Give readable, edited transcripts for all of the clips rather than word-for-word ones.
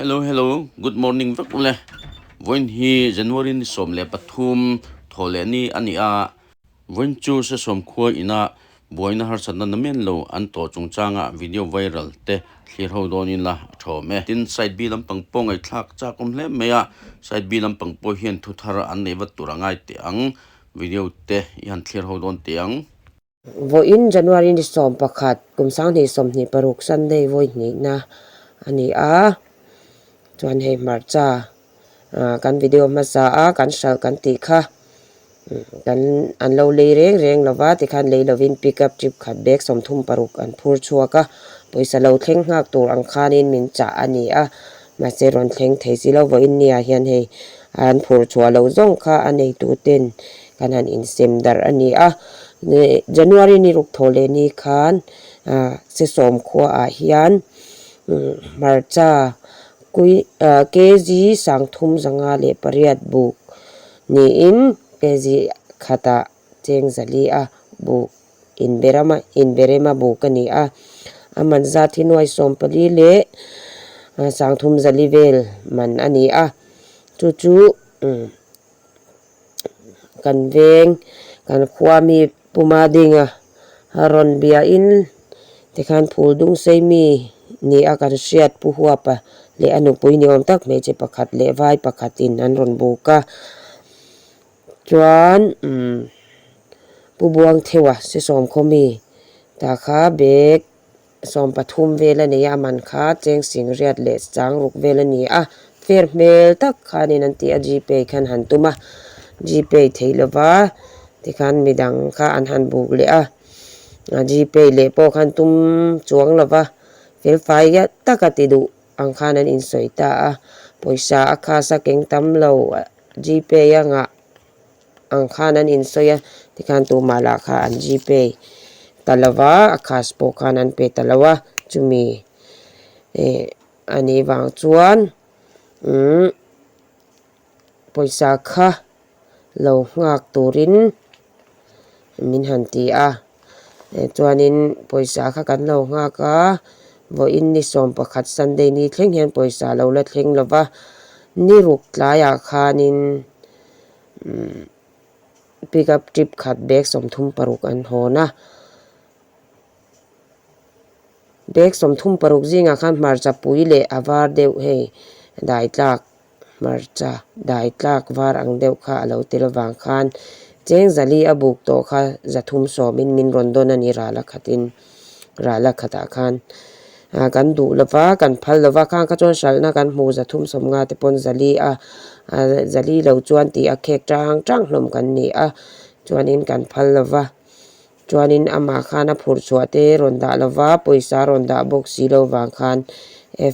Hello hello good morning vek ule vawiin hi January ni 13 thaw leh ni a ni a vawiin chu sesawm khua ina buaina harsatna na men lo an tawh chungchanga video viral te thlir ho dawnin la a thawm e. Tin side B lampang pawh ngaihthlak chak awm hle mai a side B lampang pawh hian thu thar an nei vat tur a ngai teh ang video te i han thlir ho dawn teh ang. Vawiin January ni 11 kum 2026 Sunday vawi hnihna a ni a, chuan hei hmarcha kan video hmasa a kan hralh kan tih kha kan an lo lei reng reng lo va tikhan lei lovin pick up trip khat bag 36 an phur chhuak a, pawisa lo thleng nghak tur ang khanin min chah a ni a, mahse rawn thleng thei si lo vawiin nia hian hei an phur chhuah loh zawng kha a neitu ten kan han insem darh a ni a, January ni ruk thaw leh ni khan Sesawm khuaah hian hmarcha kui kg 358 buk niin kg khatah cheng zali a buk inberama inberema buk a ni a, a man zat hi nuai 14 leh 304 vel man a ni a, chu chu. Kan veng kan khua mi puma dinga a rawn biain tikhan phul dung sei mi ni a kan hriat pu huapa leh a nupui ni awm tak hmeichhe pakhat leh vai pakhatin an rawn buk a chuan umm pu buang theuha sesawm khaw mi tah kha bag 13 vel a nei a, a man kha cheng sing riat leh chang ruk vel a ni a, fair hmel tak khanin an ti a, gpay khan han tum a, gpay theih lova tikhan midang kha an han buk leh a, gpay leh pawh khan tum chuang lova fel fai tak a ti duh ang khan an insawi ta a, pawisa a khas a keng tam lo gpay a ngah. Ang khan an insawi a, tikhan tumah lah kha an gpay ta lo va, a cash pawh khan an pe ta lo a, chumi eh a nih vang chuan umm pawisa kha lo nghak turin min han ti a, chuanin pawisa kha kan lo nghak a, vawiin ni 11 Sunday ni thleng hian pawisa a lo la thleng lo va, ni ruk tlaiah khanin. Pick up trip khat bag 36 an hawn a bag 36 zingah khan hmarcha pui leh a var deuh hei dai tlak hmarcha dai tlak var ang deuh kha a lo tel avang khan cheng zali a buk tawh kha 310 in min rawn dawn a ni ral a khatin ral a khatah khan kan duh lova kan phal lova khang kha chuan hralhna kan hmuh 350 te pawn zali a zali lo chuan tih a khek tang tang hlawm kan ni a chuanin kan phal lova chuanin amah khan a phurh chhuah te rawn dah lova pawisa rawn dah bawk si lo vang khan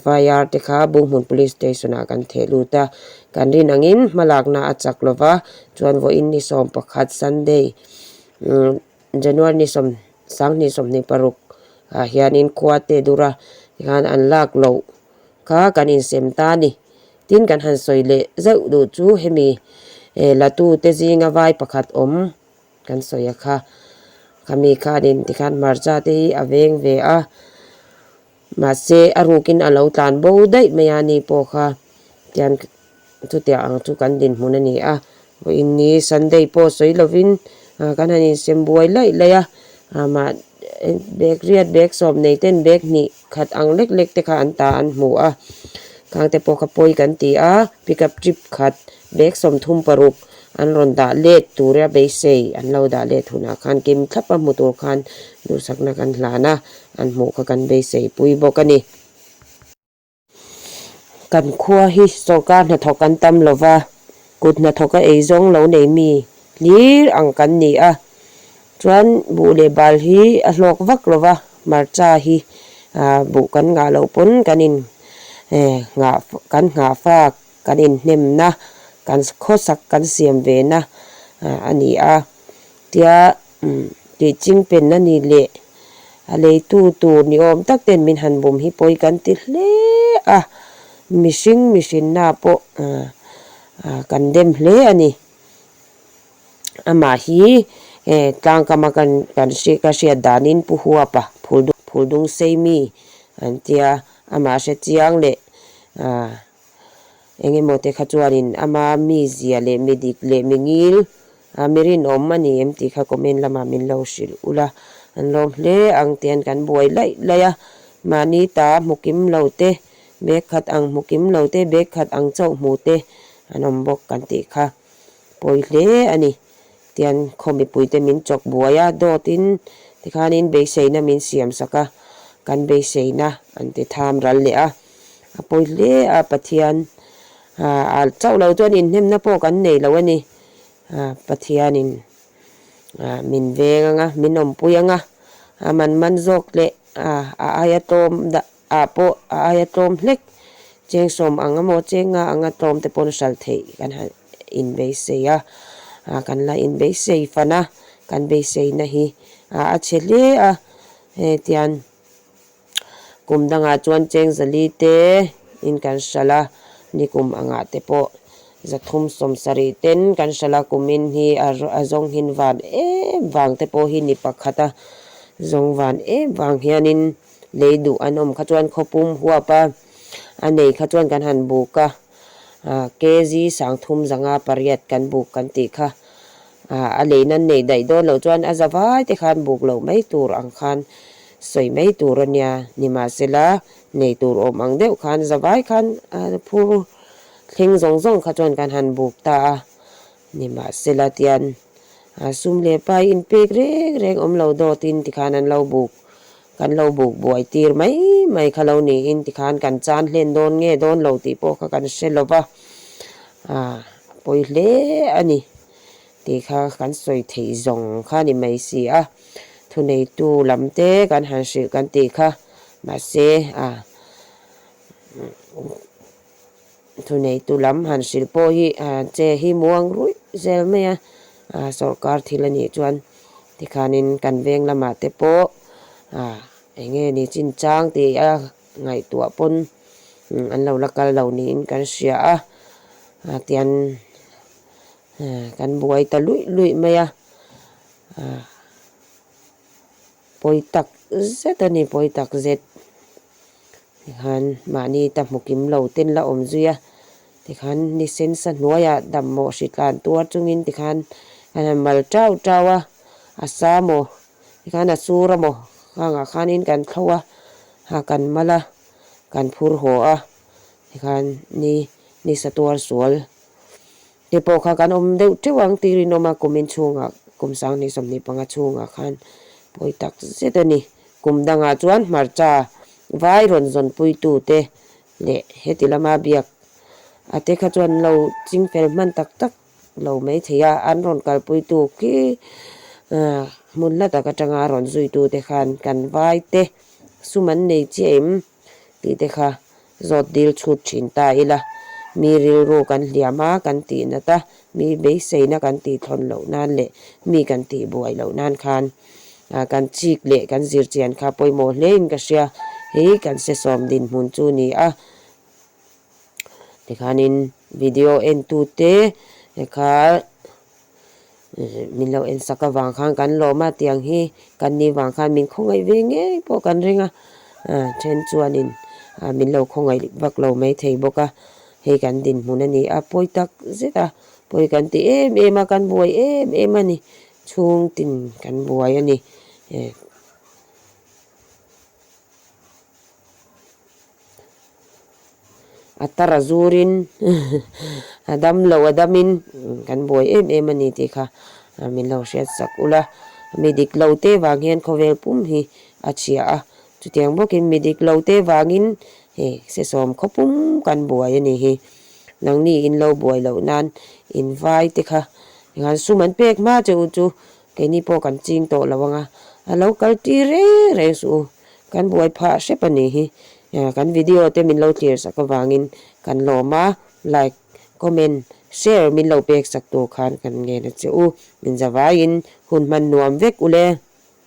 F I R te kha Bunghmun Police Station ah kan theh lut a kan rin angin hmalakna a chak lova chuan vawiin ni 11 Sunday January ni sawm 2026 ah hianin khua te dura tikhan an lak loh kha kan insem ta a ni. Tin kan han sawi leh zeuh duh chu hemi latu te zinga vai pakhat awm kan sawi a kha. Khami khanin tikhan hmarcha te hi a veng ve a, mahse a rukin a lo tlan bo daih mai a ni pawh kha tian chutiang ang chu kan dinhmun a ni a. Vawiin ni Sunday pawh sawi lovin kan han insem buai laih laih a, mah bag riat bag sawm nei ten bag hnih khat ang lek lek te kha an ta an hmu a, khang te pawh kha pawi kan ti a, pick up trip khat bag 36 an rawn dah let tura beisei an lo dah let hunah khan kim thlap a hmu tur khan duhsakna kan hlan a, an hmuh kha kan beisei pui bawk a ni. Kan khua hi sorkar hnathawk an tam lo va, kut hnathawka eizawng lo nei mi hlir ang kan ni a. Chuan buh leh bal hi a hlawk vak lo va, hmarcha hi buh kan ngah loh pawn kan in nghah kan nghah fak kan inhnemna kan khawsak kan siam ve na a ni a. Tia tih chingpen a ni leh a leitu tur ni awm tak ten min han bum hi pawi kan ti hle a, mihring mihrinna pawh kan dem hle a ni. Amah hi tlangkama kan kan ka hriat danin Pu Huapa Phuldung Seimi an tia, amah hre chiang leh. Aaa eng emaw te kha chuanin ama mizia leh mi dik leh mi ngil a mi rinawm a ni em tih kha comment lamah min lo hrilh ula an lawm hle ang tian kan buai laih laih a mahni ta hmu kim lo te bag khat ang hmu kim lo te bag khat ang chauh hmu te an awm bawk kan tih kha pawi hle a ni tian khaw mipuite min chawk buai a dawtin tikhanin beiseina min siam sak a kan beiseina an ti tham ral leh a. A pawi hle a, Pathian a chauh lo chuan inhnemna pawh kan nei lo a ni. Pathianin min veng anga, min awmpui anga, a man man zawk leh a aia tlawm dah ah pawh a aia tlawm hlek cheng sawm ang emaw cheng nga anga tlawm te pawn hral theih kan han inbeisei a, kan la inbeisei fan a, kan beiseina hi a chhe hle a, hetiang. Kum dangah chuan cheng zali te in kan hralh a, nikum angah te pawh 370 ten kan hralh a, kumin hi a zawng hin van em vang te pawh hi ni pakhat a zawng van em vang hianin lei duh an awm kha chuan khawpum huap a, a nei kha chuan kan han buk a, kg 3508 kan buk kan tih kha a lei nan neih daih dawn loh chuan a zavai te khan buk loh mai tur ang khan sawi mai tur a nia. Nimahsela, nei tur awm ang deuh khan zavai khan phur thleng zawng zawng kha chuan kan han buk ta a. Nimahsela tian sum leh pai inpek reng reng awm lo dawtin tikhan an lo buk kan lo buk buai tir mai mai kha lo niin tikhan kan chan hlen dawn nge dawn lo tih pawh kha kan hre lo va, a pawi hle a ni. Tih kha kan sawi theih zawng kha ni mai si a, thuneitu lam te kan han hrilh kan tih kha mahse a thuneitu lam han hrilh pawh hi che hi muang ruih zel mai a, sawrkar thil a nih chuan tikhanin kan veng lamah te pawh eng nge ni chinchang tih a ngaihtuah pawn an lo la kal lo niin kan hria a tian. Kan buai ta luih luih mai a, pawi tak zet a ni, pawi tak zet. Tikhan mahni ta hmu kim lo ten la awm zui a, tikhan ni sen sa hnuaiah dam mawh hri tlan tuar chungin tikhan kan han mal tau tau a, a sa maw tikhan a sur a maw khangah khanin kan thlo a, ha kan mal a, kan phur haw a, tikhan ni ni sa tuar sual. Te pawh kha kan awm deuh teuh ang tih rinawm a, kumin chhungah, kum 2025 chhungah khan pawi tak zet a ni. Kum dangah chuan hmarcha vai rawn zawnpuitute leh heti lama biak a te kha chuan lo ching fel hman tak tak lo mai thei a, an rawn kalpuitu khi hmun hla tak atanga rawn zuitute khan kan vai te sum an nei chiah em tih te kha Zawt dil chhut thin ta ila, mi rilru kan hliam a, kan tih nat a, mi beiseina kan tih thlawn loh nan leh mi kan tih buai loh nan khan kan chik leh kan zir chian kha pawimawh hlein ka hria. Hei kan sesawm dinhmun chu ni a. Tikhanin video entute kha Min lo en sak avang khan kan lawm a, tiang hi kan ni vang khan min khawngaih ve ngei pawh kan ring a, then chuanin min lo khawngaih vak lo mai thei bawk a, hei kan dinhmun a ni a, pawi tak zet a, pawi kan ti em em a, kan buai em em a ni, chhung tin kan buai a ni. A tar a zurin a dam lo a damin kan buai em em a ni tih kha min lo hriat sak ula. Mi dik lo te vang hian khawvel pum hi a chhia a, chutiang bawkin mi dik lo te vangin hei sesawm khawpum kan buai a ni hi. Nangni in lo buai loh nan in vai te kha engah sum an pek hma che u chu keini pawh kan ching tawh lo ang a, a lo kal tir reng reng suh u. Kan buai phah hrep a nih hi. Kan video te min lo thlir sak avangin kan lawm a, like, comment, share min lo pek sak tur khan kan ngen a che u. Min zavaiin hun hman nuam vek u le.